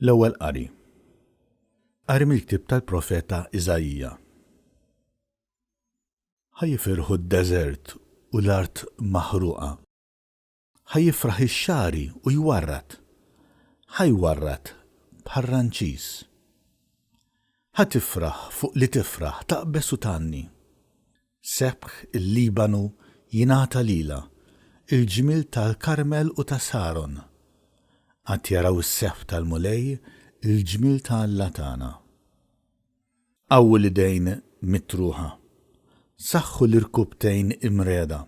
L-Ewwel Qari. Qari mill-ktieb tal-profeta Iżaija. Ħa jifirħu d-deżert u l-art maħruqa. Ħa jifraħ ix-xagħri u jwarrad. Ħa jwarrad bħar-ranċiż. Ħa tifraħ fuq li tifraħ, taqbeż u tgħanni. Sebħ il-Libanu jingħata lilha, il-ġmiel tal-Karmel u ta' Saron. Għad jaraw is-sebħ tal-Mulej, il-ġmiel ta' Alla tagħna. Qawwu l-idejn mitruħa, saħħu l-irkubtejn imriegħda.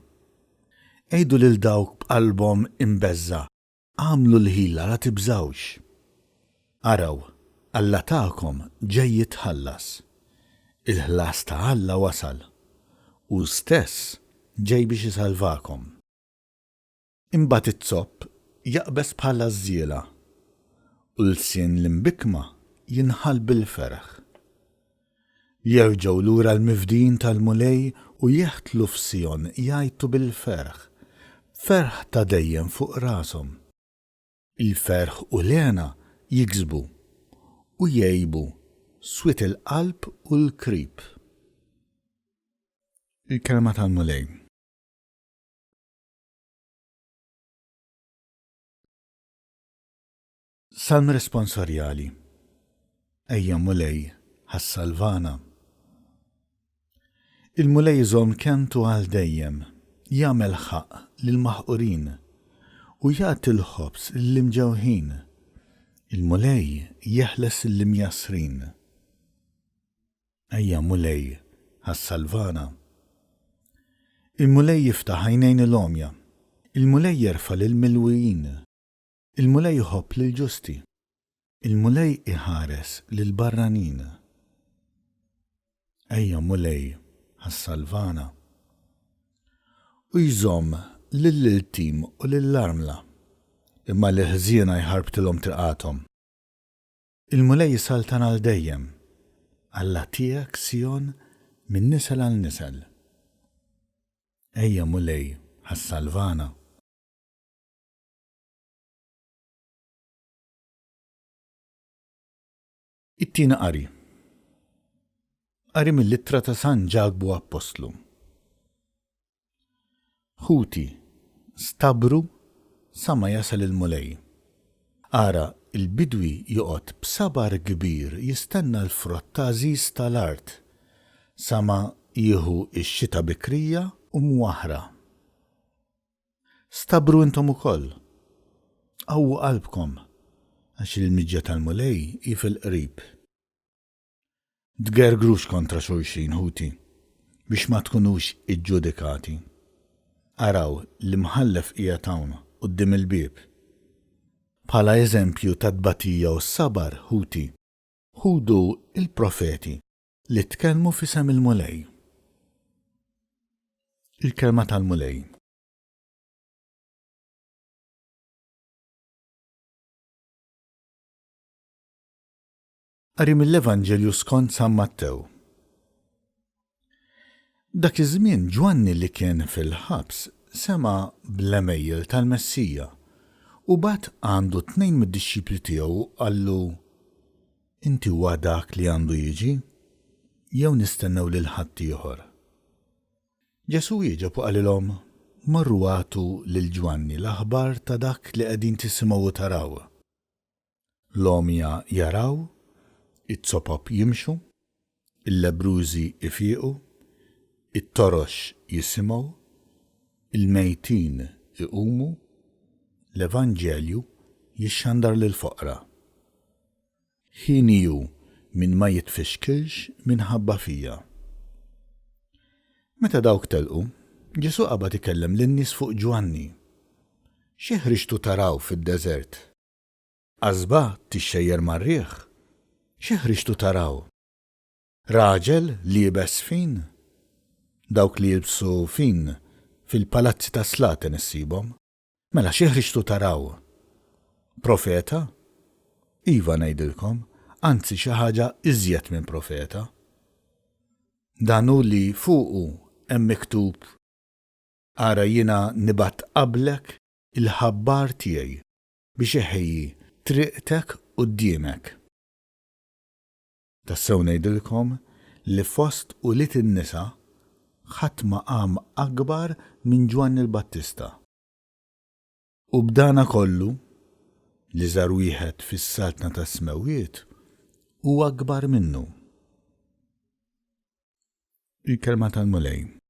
Għidu lil dawk b'qalbhom imbeżżgħa, Agħmlu l-ħila la tibżgħux. Araw, Alla tagħkom ġej jitħallas. Il-ħlas ta' Alla wasal. Hu stess ġej biex isalvakom. Imbagħad iz-zopp jaqbeż bħal għażżiela, u lsien l-imbikkma jinħall bil-ferħ. Jerġgħu lura l-mifdijin tal-Mulej u jeħtlu f'Sijon jgħajtu bil-ferħ, b'ferħ ta' dejjem fuq rashom. Il-ferħ u l-hena jiksbu, u jgħibu swied il-qalb u l-krib. Il-Kelma tal-Mulej. Salm Responsorjali Ejja Mulej ħa ssalvana. Il-Mulej iżomm kelmtu għal dejjem, jagħmel ħaqq lill-maħqurin, u jagħti l-ħobż lill-imġewħin. Il-Mulej jeħles lill-imjassrin. Ejja Mulej ħa ssalvana. Il-Mulej jiftaħ għajnejn il-għomja, il-Mulej jerfa' lill-milwijin. Il-Mulej iħobb lill-ġusti. Il-Mulej iħares lill-barranin. Ejja, Mulej, ħa ssalvana. U jżomm lill-iltim u lill-armla, imma lill-ħżiena jħarbtilhom triqathom. Il-Mulej isaltan għal dejjem, Alla tiegħek, Sijon, minn nisel għal nisel. Ejja, Mulej, ħa ssalvana. It-tieni qari. Qari mill-ittra ta' San Ġakbu Appostlu. Ħuti, stabru sa ma jasal il-Mulej. Ara, il-bidwi joqgħod b'sabar kbir jistenna l-frott għażiż ta' l-art, sa ma jieħu x-xita bikrija u mwaħħra. Stabru intom ukoll. Qawwu qalbkom, għax il-miġja tal-Mulej hi fil-qrib. Tgergrux kontra xulxin, ħuti, biex ma tkunux iġġudikati. Araw, l-Imħallef qiegħed hawn, quddiem il-bieb. Bħala eżempju tat-tbatija u s-sabar, ħuti, ħudu l-profeti li tkellmu f'isem il-Mulej. Il-Kelma tal-Mulej. Qari mill-Evanġelju skont San Mattew. Dak iż-żmien Ġwanni li kien fil-ħabs sema' bl-għemejjel tal-Messija u bagħat għandu tnejn mid-dixxipli tiegħu u qallu, Inti huwa dak li għandu jiġi, jew nistennew lil ħaddieħor? Ġesù wieġeb u qalilhom, Morru agħtu lil Ġwanni l-aħbar ta' dak li qegħdin tisimgħu u taraw. L-għomja jaraw, iz-zopop jimxu, il-lebbrużi jfiequ, it-torox jisimgħu, il-mejtin iqumu, l-evanġelju jixxandar lill-foqra. Hieni hu min ma jitfixkilx minħabba fija. Meta dawk telqu, Ġesù qabad ikellem lin-nies fuq Ġwanni. Xi ħriġtu taraw fid-deżert? Qasba tixxejjer mar-riħ? Xi ħriġtu taraw? Raġel liebes fin? Dawk li jilbsu fin fil-palazzi tas-slaten issibhom. Mela xi ħriġtu taraw? Profeta? Iva ngħidilkom, anzi xi ħaġa iżjed minn profeta. Dan hu li fuqu hemm miktub, Ara jiena nibgħat qablek il-ħabbar tiegħi biex iħejji triqtek quddiemek. Tassew ngħidilkom li fost ulied in-nisa ħadd ma qam akbar minn Ġwanni l-Battista. U b'dana kollu, l-iżgħar wieħed fis-saltna tas-smewwiet hu akbar minnu. Il-Kelma tal-Mulej.